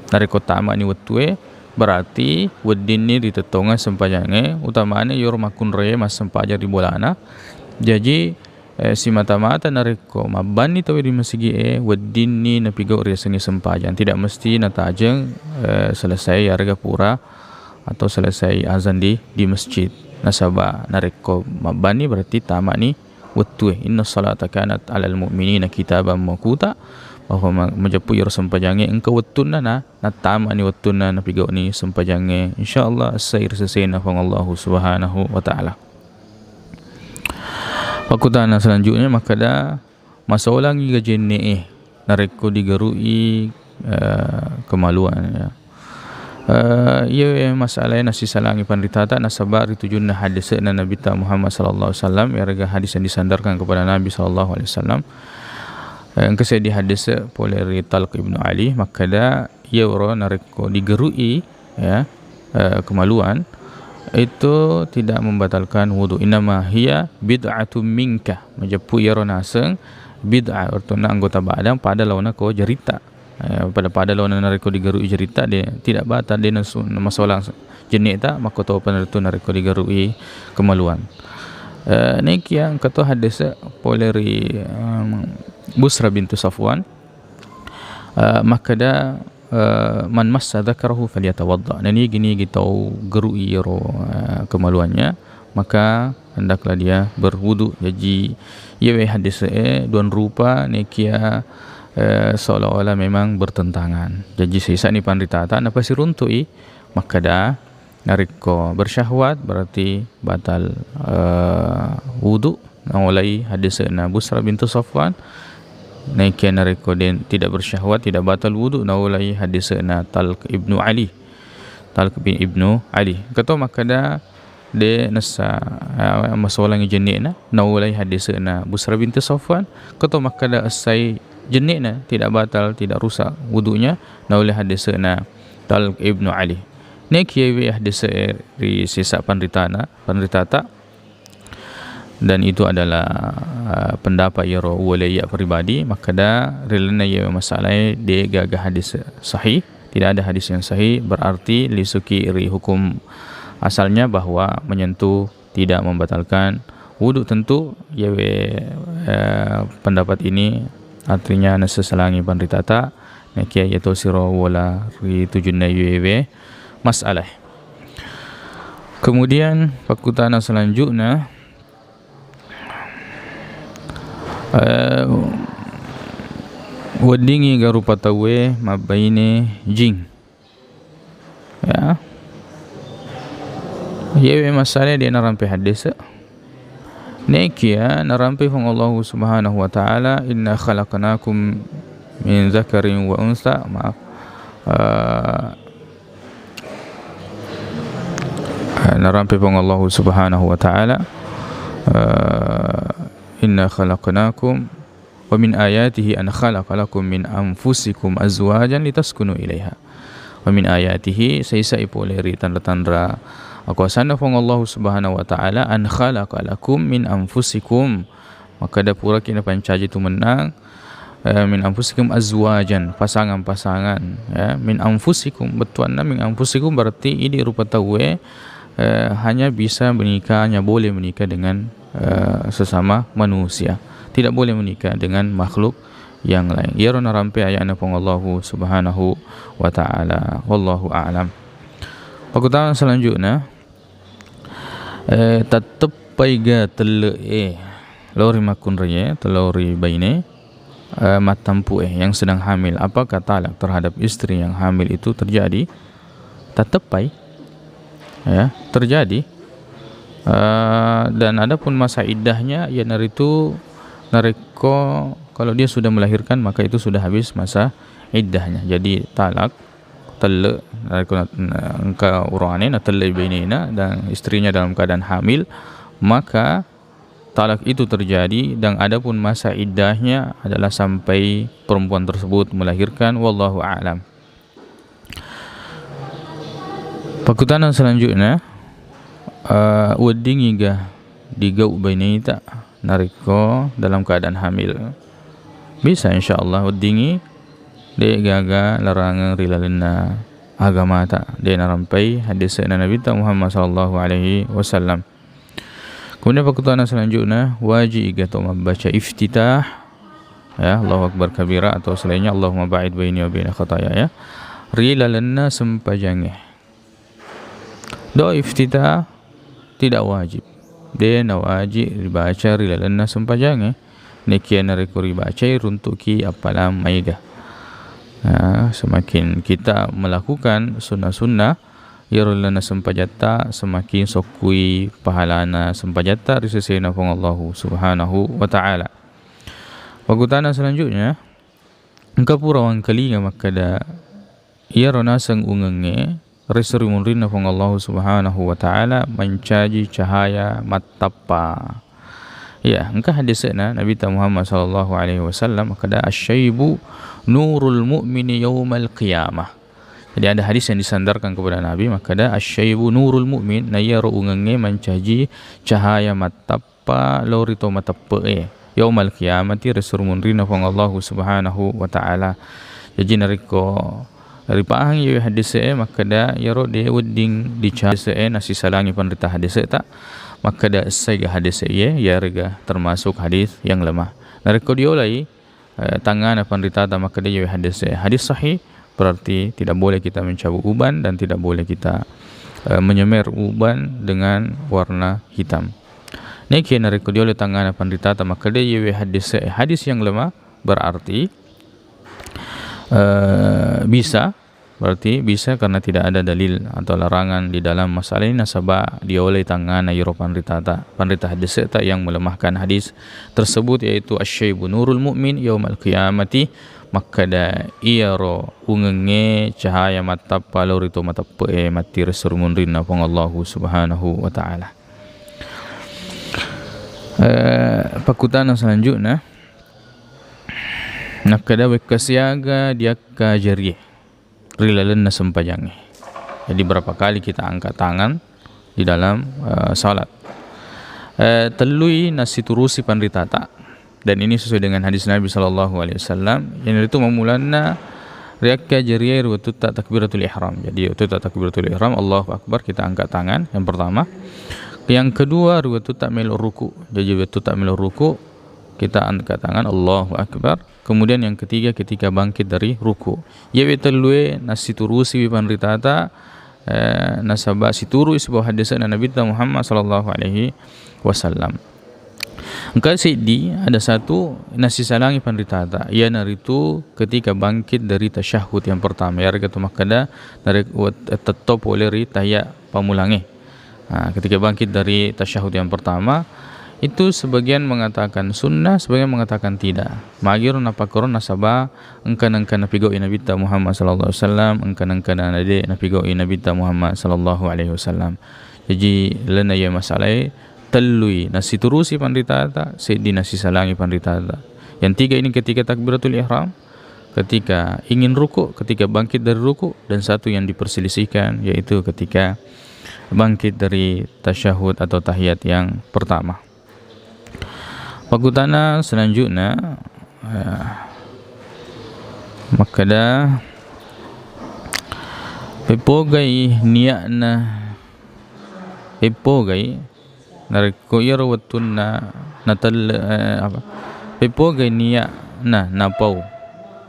Narekko tamani wettue, berarti weddinni ritettongeng sempajangnge, utamana iyaro makkunraie massempajang ri bolana. Jaji, eh, simata-mata narekko mabbanni tauwe ri masigi'e, weddinni napigau riasengnge sempajang. Tidak mesti natajeng, eh, selesai iyarega pura atau selesai azan di, di masjid. Nasaba narekko mabbanni berarti tamani wettue. Inna salata kanat alal mu'minina kitaban mauquta, bahwa ma-, majeppu iyaro sempajangnge engka wettunna na, natamani wettunna napigau'ni sempajangnge. Insyaallah essai ri sesena Puang Allahu Subhanahu wa Ta'ala. Pakkutana selanjutnya makkeda, masolangngi ga jenne'e narekko digeru'i, eh, kemaluan, ya. Eh, iyawe masalae nassisalangi panritata nasaba ri tujunna hadese'na Nabitta Muhammad sallallahu alaihi wasallam, iyarega hadis yang disandarkan kepada Nabi sallallahu alaihi wasallam. Eh, engka seddi hadese pole ri Talq ibnu Ali makkeda, iyaro narekko digeru'i, ya, eh, kemaluan, itu tidak membatalkan wudu. Innama hiya bid'atun minka. Majeppu iyaro naseng bid'ah, artonna anggota badan pada laona ko jaritta. Eh, pada-pada laona narekko digeru'i jaritta, de, tidak batal, de nasu-, masolang jenne'ta, makkotopa narekko digeru'i kemaluan. Eh, nekia engka to hadese pole ri, em, Busra bintu Safwan, eh, makkeda, eh, "Man massa dzakarahu falyatawadda." Nanigi-nigi tau geru'i iyaro, eh, kemaluannya, maka hendaklah dia berwudu. Jaji, iyawe hadis e duan rupa, nekia, eh, seolah-olah memang bertentangan. Jaji, sisani panritata napasiruntu'i makkeda, narekko bersyahwat berarti batal, eh, wudu. Naolai hadese'na Busra bintu Safwan. Nekia narekko den tidak bersyahwat, tidak batal wudu, naolai hadese'na Talq ibnu Ali. Talq bin ibnu Ali. Engka to makkeda de nessa, eh, masolangngi jenne'na, naolai hadese'na Busra bintu Safwan. Engka to makkeda essai jenne'na, tidak batal, tidak rusak wudunya, naolai hadese'na Talq ibnu Ali. Nekiawe hadese ri sesa panritana, panritata, dan itu adalah, uh, pendapat iyaro uwale iya pribadi, makkeda ri lalenna iyawe masalae de gaga hadis sahih, tidak ada hadis yang sahih, berarti lisuki ri hukum asalnya bahwa menyentuh tidak membatalkan wudu. Tentu iyawe, eh, pendapat ini artinya nasesalangi panritata, nekia iyato siro wola ri tujunna iyawe masalah. Kemudian pakkutana selanjutnya, eh, weddingngi ga rupa tauwe mabbaine jing? Ya. Iyawe masalae de narampe hadese. Nekia narampe Puang Allahu Subhanahu wa Ta'ala, "Inna khalaqnakum min dzakarin wa untsa." Maaf. Eh, narampe Puang Allahu Subhanahu wa Ta'ala, eh, "Inna khalaqnakum Wa min ayatihi an khalaqa lakum min anfusikum azwajan litaskunu ilaiha." Wa min ayatihi, saisai pole ri tanra-tanra akuasanna Puang Allahu Subhanahu wa Ta'ala, an khalaqa lakum min anfusikum, makkeda puraki napancaji tu mennang, eh, min anfusikum azwajan, pasangan-pasangan, ya, min anfusikum, bettuanna min anfusikum berarti idi rupa tauwe, eh, hanya bisa menikah, hanya boleh menikah dengan, eh, sesama manusia. Tidak boleh menikah dengan makhluk yang lain. Iyaro narampe ayatna Puang Allahu Subhanahu wa Ta'ala. Wallahu a'lam. Pakkutana selanjutnya, eh, tetteppaiga telle'e lao ri makkunraie, lao ri baine, eh, mattampu'e yang sedang hamil? Apakah talak terhadap istri yang hamil itu terjadi? Tetteppai, ya, terjadi. Eh, dan adapun masa iddahnya, iyanaritu narekko kalau dia sudah melahirkan, maka itu sudah habis masa iddahnya. Jadi talak, telle, narekko na-, na-, engka urane, natelle bainena dan istrinya dalam keadaan hamil, maka talak itu terjadi dan adapun masa iddahnya adalah sampai perempuan tersebut melahirkan. Wallahu a'lam. Pakkutana selanjutnya, eh, weddingiga digau baineta narekko dalam keadaan hamil? Bisa, insyaallah weddingi, de gaga larangeng ri lalenna agamata, de narampai hadisna Nabitta Muhammad sallallahu alaihi wasallam. Kemudian pakkutana selanjutnya, wajib iga to mabbaca iftitah, ya, Allahu Akbar kabira atau selainnya, Allahumma ba'id baini wa baina khataya, ya, ri lalenna sempajangnge? Doa iftitah tidak wajib. De nawajib ribaca ri lalenna sempajangnge. Nekia narekko ribacai, runtuki appalang maega. Nah, semakin kita melakukan sunnah-sunnah, iyaro lalenna sempajatta, semakin sokkui pahalana sempajatta ri sesena Puang Allahu Subhanahu wa Ta'ala. Pakkutana selanjutnya, engka pura wangkalinga makkeda, iyaro naseng ungengnge, ri esso ri munrinna Puang Allahu Subhanahu wa Ta'ala mancaji cahaya mattappa. Ya, engka hadisna Nabitta Muhammad sallallahu alaihi wasallam makkeda, "Asyaibu nurul mu'mini yaumal qiyamah." Jadi ada hadis yang disandarkan kepada Nabi, makkeda, "Asyaibu nurul mu'min," na iyaro ungengnge mancaji cahaya mattappa lao ri to mateppe'e, yaumal qiyamati, ri esso ri munrinna Puang Allahu Subhanahu wa Ta'ala. Jaji narekko ripahang iyawe haddese'e makkeda, iyaro de wedding dica-, haddese'e nasisalangi panrita haddese'ta, makkeda essaiga haddese iye, iyarega termasuk hadis yang lemah. Narekko diolai, eh, tangngana panritata makkeda iyawe haddese hadis sahih, berarti tidak boleh kita mencabut uban dan tidak boleh kita, eh, menyemer uban dengan warna hitam. Nekia narekko diolai tangngana panritata makkeda iyawe haddese hadis yang lemah, berarti, eh, bisa, berarti bisa karena tidak ada dalil atau larangan di dalam masalah ini, nasaba diolai tangngana iyaro panritata, panrita haddese'ta yang melemahkan hadis tersebut, yaitu, "Asyaibu nurul mu'min yaumal qiyamati," makkeda iyaro ungengnge cahaya mattappa lao ri to mateppe'e matti ri esso ri munrinna Puang Allahu Subhanahu wa Ta'ala. Eh, pakkutana selanjutnya, nakkeda, wekka siaga diakka jarie ri lalenna sempajangnge? Jadi berapa kali kita angkat tangan di dalam, eh, salat? Eh, tellui nasiturusi panritata. Dan ini sesuai dengan hadis Nabi sallallahu alaihi wasallam, iyanaritu mammulanna riakka jarie ri wettutta takbiratul ihram. Jadi wettutta takbiratul ihram, Allahu Akbar, kita angkat tangan yang pertama. Yang kedua, ri wettutta melo ruku. Jadi wettutta melo ruku, kita angkat tangan, Allahu Akbar. Kemudian yang ketiga, ketika bangkit dari ruku. Iyawe tellue nasiturusiwi panritata, eh, nasaba situru'i sibawa haddese'na Nabitta Muhammad sallallahu alaihi wasallam. Engka seddi, ada satu nasisalangi panritata, iyanaritu ketika bangkit dari tasyahud yang pertama, iyarega to makkeda narek-, wet-, tetto pole ri tahiyat pammulangnge. Nah, ketika bangkit dari tasyahud yang pertama, itu sebagian mengatakan sunnah, sebagian mengatakan tidak. Magiro napakkoro nasaba engka nengka napigau'i Nabitta Muhammad sallallahu alaihi wasallam, engka nengka nade napigau'i Nabitta Muhammad sallallahu alaihi wasallam. Jaji, lalenna iye masalae tellui nasiturusi panritata, seddi nasisalangi panritata. Yang tiga ini ketika takbiratul ihram, ketika ingin ruku, ketika bangkit dari ruku, dan satu yang diperselisihkan, yaitu ketika bangkit dari tasyahud atau tahiyat yang pertama. Pakkutana selanjutnya, eh, makkeda, pepogai niatna Peppogai narekko iyaro wettunna natelle, eh, apa? Peppogai niatna napau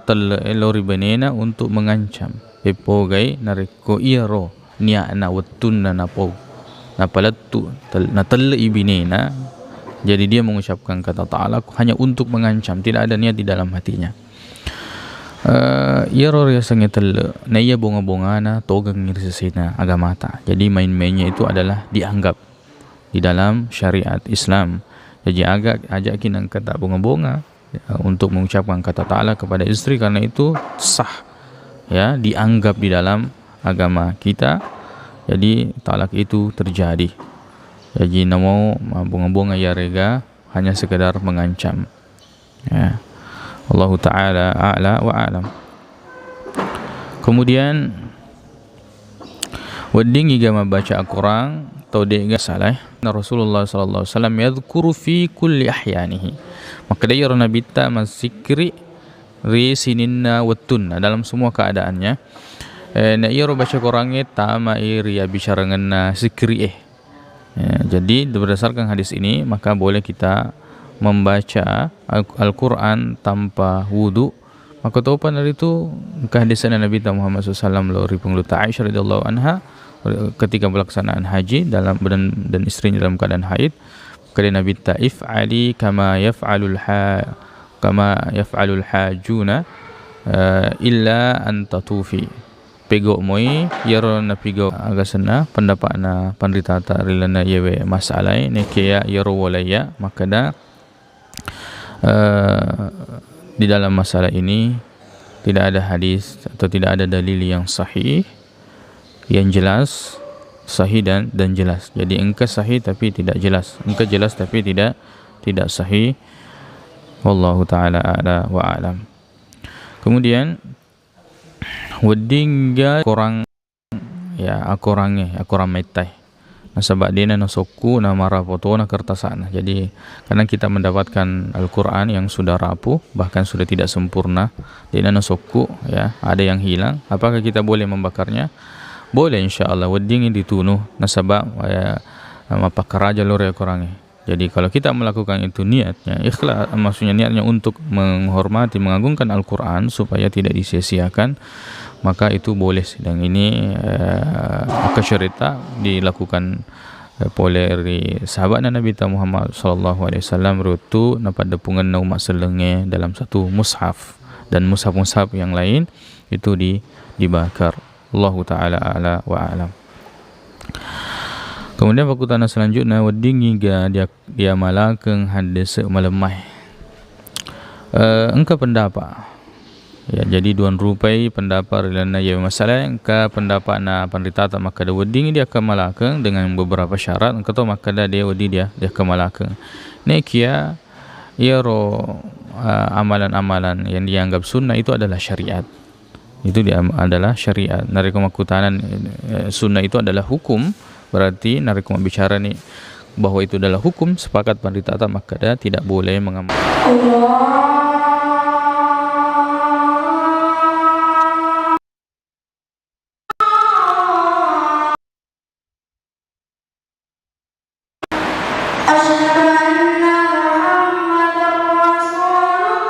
telle'e lao ri benena untuk mengancam. Peppogai narekko iyaro niatna wettunna napau, napalettu, tel-, natelle'i binena, jadi dia mengucapkan kata talak hanya untuk mengancam, tidak ada niat di dalam hatinya. Eh, iyaro riasengnge telle, naiya bonga-bongana togengngi ri sesena agamata. Jadi main-mainnya itu adalah dianggap di dalam syariat Islam. Jadi aga-, aja'ki nengka tabbonga-bonga, eh, untuk mengucapkan kata talak kepada istri, karena itu sah, ya, dianggap di dalam agama kita. Jadi talak itu terjadi. Jadi namo mabbonga-bonga iyarega hanya sekedar mengancam. Ya. Allahu ta'ala a'la wa a'lam. Kemudian, wedding iga mabbaca Al-Quran tau de'ga salah. Na Rasulullah sallallahu alaihi wasallam yadhkuru fi kulli ahyanihi. Makkeda iyaro Nabitta massikkiri ri sininna wettunna, dalam semua keadaannya. Eh, na iyaro baca Qurangnge tamai ri abbicarangenna sikkiri'e. Ya, jadi berdasarkan hadis ini, maka boleh kita membaca Al-, Al-Quran tanpa wudu. Makkotopa naritu engka hadisna Nabitta Muhammad sallallahu alaihi wasallam lao ri Pangulutta Aisyah radhiyallahu anha ketika pelaksanaan haji dalam, dan, dan istrinya dalam keadaan haid. Makkeda Nabitta, "If'ali kama yaf'alul ha-, kama yaf'alul hajuna, eh, illa an tatufi." Pegau moi iyaro napigau, aga senna pendapatna panritata ri lalenna iyewe masalae, nekia iyaro wolaiya makkeda, eh, di dalam masalah ini tidak ada hadis atau tidak ada dalil yang sahih, yang jelas, sahih dan, dan jelas. Jadi engka sahih tapi tidak jelas, engka jelas tapi tidak, tidak sahih. Wallahu ta'ala a'la wa a'lam. Kemudian, weddingga korang, ya, akorangnge, akorang mettai. Nasaba de'na nasokku namarapo tona kertasa'na. Jadi, kadang kita mendapatkan Al-Quran yang sudah rapuh, bahkan sudah tidak sempurna, de'na nasokku, ya, ada yang hilang. Apakah kita boleh membakarnya? Boleh, insya Allah. Weddingngi ditunu, nasaba, ya, mappakkaraja lao ri akorangnge. Jadi, kalau kita melakukan itu niatnya ikhlas, maksudnya niatnya untuk menghormati, mengagungkan Al-Quran supaya tidak disia-siakan, maka itu boleh. Dan ini, eh, akka syarita dilakukan, eh, pole ri sahabatna Nabitta Muhammad sallallahu alaihi wasallam, ri wettu napaddepungenna umma sellengnge dalam satu mushaf, dan mushaf-mushaf yang lain itu di-, dibakar. Allahu ta'ala a'la wa a'lam. Kemudian, pakkutana selanjutnya, weddingngi ga dia-, diamalakeng haddese malemmae? Eh, engka pendapat. Ya, jadi dua rupai pendapat ri lalenna iye masalah. Engka pendapatna panritata makkeda weddingngi diakkamalakeng dengan beberapa syarat. Engka to makkeda de wedding dia, diakkamalakeng. Nekia iyaro, eh, amalan-amalan yang dianggap sunnah itu adalah syariat. Itu dia adalah syariat. Narekko makkutana, eh, sunnah itu adalah hukum, berarti narekko mabbicarani bahwa itu adalah hukum, sepakat panritata makkeda tidak boleh mengamal. أشهد أن محمدا رسول الله.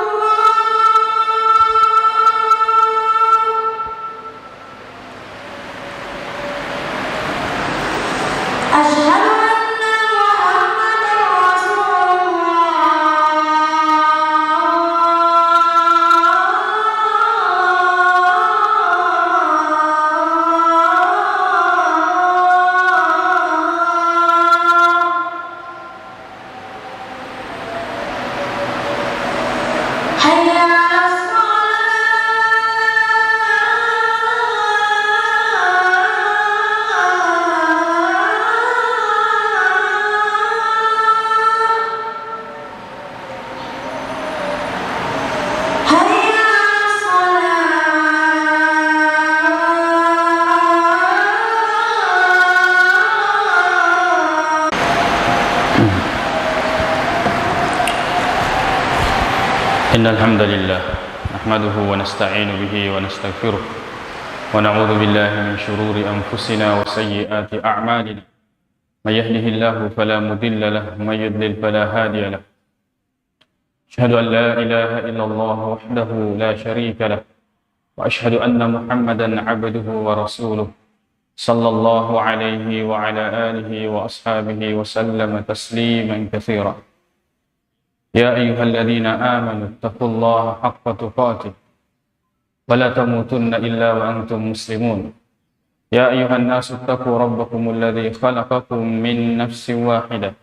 أشهد أن محمدا رسول الله. حي على الصلاة. حي على الصلاة. إن الحمد لله نحمده ونستعين به ونستغفره ونعوذ بالله من شرور أنفسنا وسيئات أعمالنا. من يهده الله فلا مضل له، ومن يضلل فلا هادي له. أشهد أن لا إله إلا الله وحده لا شريك له، وأشهد أن محمدا عبده ورسوله، صلى الله عليه وعلى آله وأصحابه وسلم تسليما كثيرا. يا أيها الذين آمنوا اتقوا الله حق تقاته ولا تموتن إلا وأنتم مسلمون. يا أيها الناس اتقوا ربكم الذي خلقكم من نفس واحدة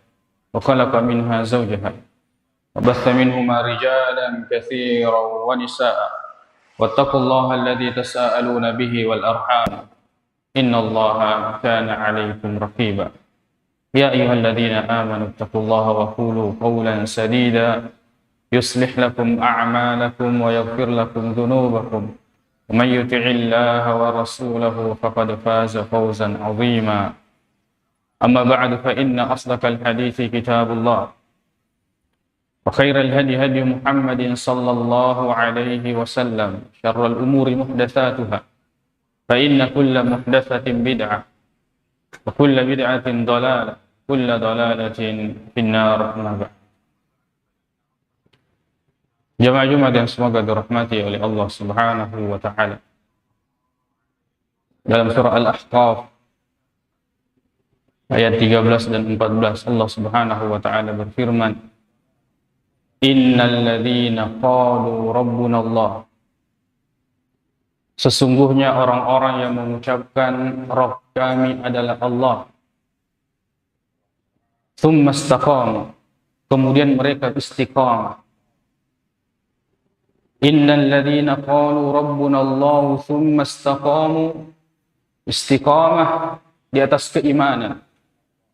وخلق منها زوجها وبث منهما رجالا كثيرا ونساء واتقوا الله الذي تساءلون به والأرحام إن الله كان عليكم رقيبا. يا أيها الذين آمنوا اتقوا الله وقولوا قولا سديدا يصلح لكم أعمالكم ويغفر لكم ذنوبكم ومن يطع الله ورسوله فقد فاز فوزا عظيما. أما بعد، فإن أصدق الحديث كتاب الله، وخير الهدي هدي محمد صلى الله عليه وسلم، شر الأمور محدثاتها، فإن كل محدثة بدعة، وكل بدعة ضلالة، وكل ضلالة في النار، أما بعد. Jamaah Jumat yang semoga dirahmati oleh Allah Subhanahu wa Ta'ala. Dalam surah Al-Ahqaf, ayat tiga belas dan empat belas, Allah Subhanahu wa Ta'ala berfirman, "Innal ladzina qalu rabbuna Allah." Sesungguhnya orang-orang yang mengucapkan, "Rabb kami adalah Allah." "Tsumma istaqamu." Kemudian mereka istiqamah. "Innal ladzina qalu rabbuna Allahu tsumma istaqamu." Istiqamah di atas keimanan.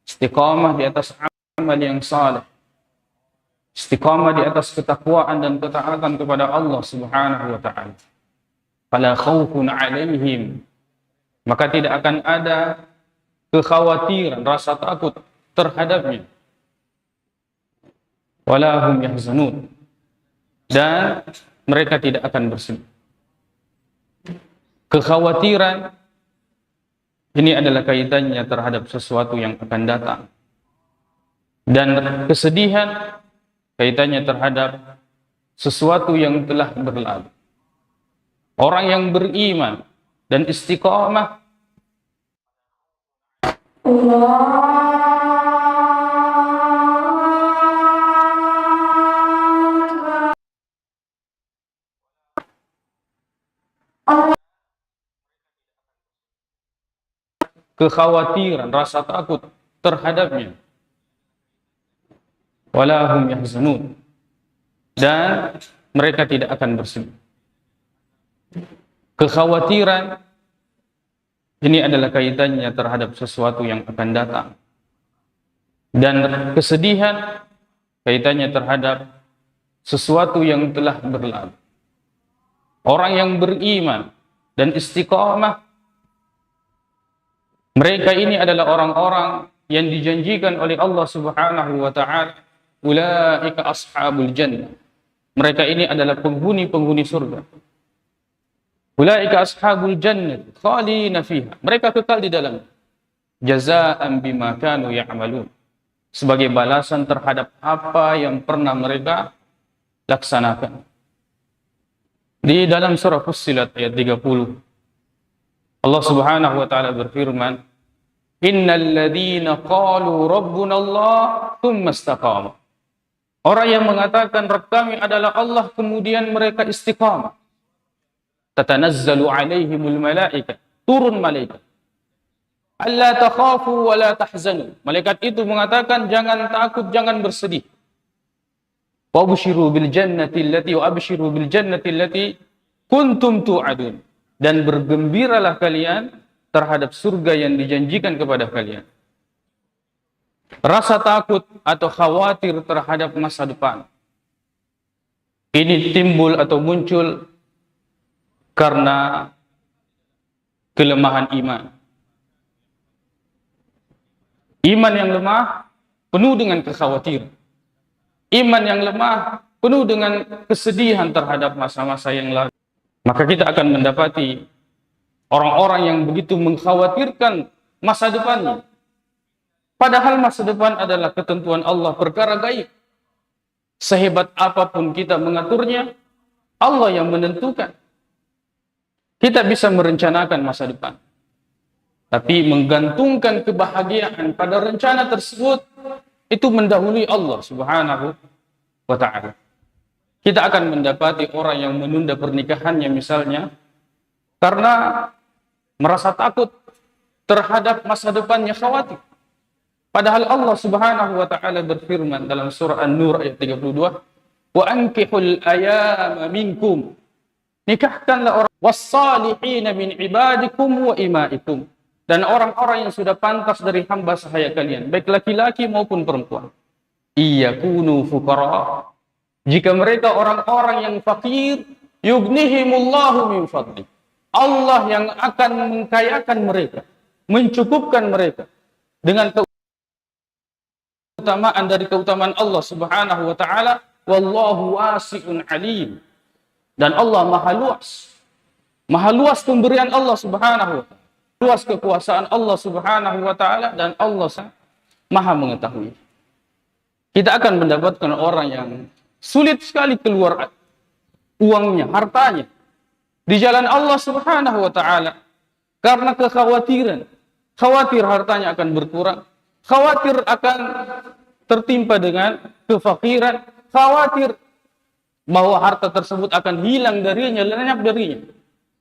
Istiqamah di atas amal yang saleh. Istiqamah di atas ketakwaan dan ketaatan kepada Allah Subhanahu wa Ta'ala. "Fala khaufun 'alaihim." Maka tidak akan ada kekhawatiran, rasa takut terhadapnya. "Wala hum yahzanun." Dan mereka tidak akan bersedih. Kekhawatiran ini adalah kaitannya terhadap sesuatu yang akan datang. Dan kesedihan kaitannya terhadap sesuatu yang telah berlalu. Orang yang beriman dan istiqamah, kekhawatiran, rasa takut terhadapnya. "Wala hum yahzanun." Dan mereka tidak akan bersedih. Kekhawatiran ini adalah kaitannya terhadap sesuatu yang akan datang. Dan kesedihan kaitannya terhadap sesuatu yang telah berlalu. Orang yang beriman dan istiqamah, mereka ini adalah orang-orang yang dijanjikan oleh Allah Subhanahu wa Ta'ala, "Ulaika ashabul jannah." Mereka ini adalah penghuni-penghuni surga. "Ulaika ashabul jannah khalidina fiha." Mereka kekal di dalam. "Jazaan bima kanu ya'malun." Sebagai balasan terhadap apa yang pernah mereka laksanakan. Di dalam surah Fussilat ayat tiga puluh, Allah Subhanahu wa Ta'ala berfirman, "Innal ladzina qalu rabbuna Allah, tsumma istaqamu." Orang yang mengatakan, "Rabb kami adalah Allah," kemudian mereka istiqamah. "Tatanazzalu 'alaihimul malaikah." Turun malaikat. "Alla takhafu wa la tahzanu." Malaikat itu mengatakan, "Jangan takut, jangan bersedih." "Wabshiru bil jannati allati, wa abshiru bil jannati allati kuntum tu'adun." Dan bergembiralah kalian terhadap surga yang dijanjikan kepada kalian. Rasa takut atau khawatir terhadap masa depan ini timbul atau muncul karena kelemahan iman. Iman yang lemah penuh dengan kekhawatiran. Iman yang lemah penuh dengan kesedihan terhadap masa-masa yang lalu. Maka kita akan mendapati orang-orang yang begitu mengkhawatirkan masa depannya. Padahal masa depan adalah ketentuan Allah, perkara gaib. Sehebat apapun kita mengaturnya, Allah yang menentukan. Kita bisa merencanakan masa depan, tapi menggantungkan kebahagiaan pada rencana tersebut, itu mendahului Allah Subhanahu wa Ta'ala. Kita akan mendapati orang yang menunda pernikahannya, misalnya, karena merasa takut terhadap masa depannya, khawatir. Padahal Allah Subhanahu wa Ta'ala berfirman dalam surah An-Nur ayat tiga puluh dua, "Wa ankihul ayama minkum." Nikahkanlah orang, "wassalihina min ibadikum wa imaikum." Dan orang-orang yang sudah pantas dari hamba sahaya kalian, baik laki-laki maupun perempuan. "Iyakunu fuqara." Jika mereka orang-orang yang fakir, "yughnihimullahu min fadli." Allah yang akan mengkayakan mereka, mencukupkan mereka dengan keutamaan dari keutamaan Allah Subhanahu wa Ta'ala. "Wallahu wasi'un alim." Dan Allah Maha Luas. Maha luas pemberian Allah Subhanahu wa Ta'ala. Luas kekuasaan Allah Subhanahu wa Ta'ala, dan Allah sa-, Maha Mengetahui. Kita akan mendapatkan orang yang sulit sekali keluar uangnya, hartanya, di jalan Allah Subhanahu wa Ta'ala, karena kekhawatiran. Khawatir hartanya akan berkurang, khawatir akan tertimpa dengan kefakiran, khawatir bahwa harta tersebut akan hilang darinya, lenyap darinya.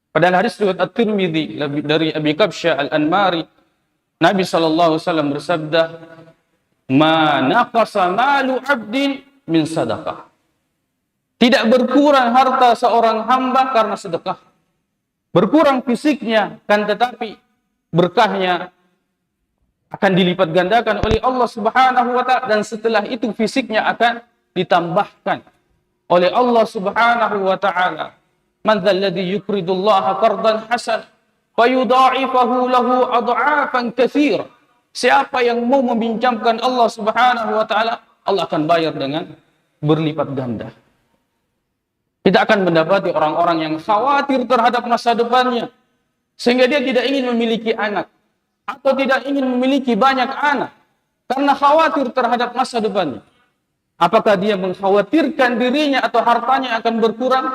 Padahal hadis riwayat At-Tirmidzi, dari Abi Kabsya Al-Anmari, Nabi sallallahu alaihi wasallam bersabda, "Ma naqasa malu abdin min sadaqah." Tidak berkurang harta seorang hamba karena sedekah. Berkurang fisiknya, kan tetapi berkahnya akan dilipat gandakan oleh Allah Subhanahu wa Ta'ala, dan setelah itu fisiknya akan ditambahkan oleh Allah Subhanahu wa Ta'ala. "Man dzalladzi yuqridullaha qardan hasan fayudha'ifahu lahu adha'afan katsira." Siapa yang mau meminjamkan Allah Subhanahu wa Ta'ala, Allah akan bayar dengan berlipat ganda. Kita akan mendapati orang-orang yang khawatir terhadap masa depannya, sehingga dia tidak ingin memiliki anak atau tidak ingin memiliki banyak anak karena khawatir terhadap masa depannya. Apakah dia mengkhawatirkan dirinya atau hartanya akan berkurang,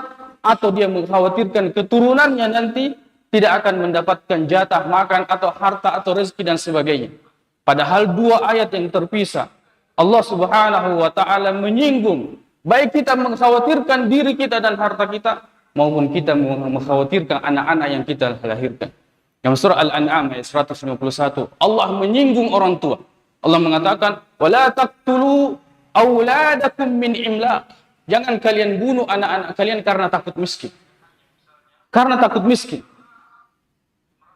atau dia mengkhawatirkan keturunannya nanti tidak akan mendapatkan jatah makan atau harta atau rezeki dan sebagainya? Padahal dua ayat yang terpisah, Allah Subhanahu wa Ta'ala menyinggung, baik kita mengkhawatirkan diri kita dan harta kita, maupun kita mengkhawatirkan anak-anak yang kita lahirkan. Dalam surah Al-An'am ayat seratus lima puluh satu, Allah menyinggung orang tua. Allah mengatakan, "Wala taqtulu auladakum min imlaq." Jangan kalian bunuh anak-anak kalian karena takut miskin. Karena takut miskin.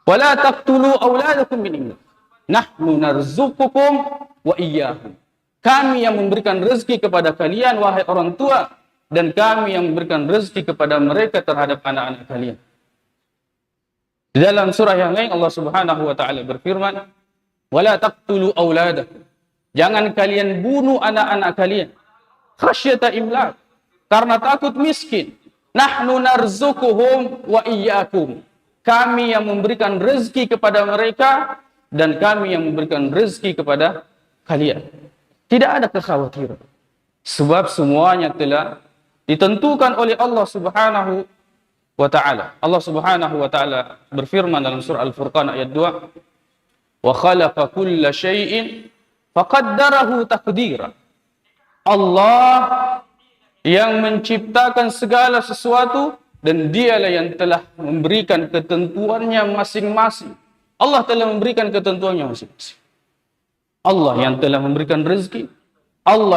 "Wala taqtulu auladakum min imlaq. Nahnu narzuqukum wa iyyahum." Kami yang memberikan rezeki kepada kalian, wahai orang tua, dan kami yang memberikan rezeki kepada mereka terhadap anak-anak kalian. Di dalam surah yang lain, Allah Subhanahu wa Ta'ala berfirman, "Wala taqtulu auladakum." Jangan kalian bunuh anak-anak kalian. "Khasyata imlaq." Karena takut miskin. "Nahnu narzuquhum wa iyyakum." Kami yang memberikan rezeki kepada mereka dan kami yang memberikan rezeki kepada kalian. Tidak ada kekhawatiran. Sebab semuanya telah ditentukan oleh Allah Subhanahu wa Ta'ala. Allah Subhanahu wa Ta'ala berfirman dalam surah Al-Furqan ayat dua, "Wa khalaqa kulla syai'in faqaddarahu taqdira." Allah yang menciptakan segala sesuatu dan dialah yang telah memberikan ketentuannya masing-masing. Allah telah memberikan ketentuannya masing-masing. Allah yang telah memberikan rezeki. Allah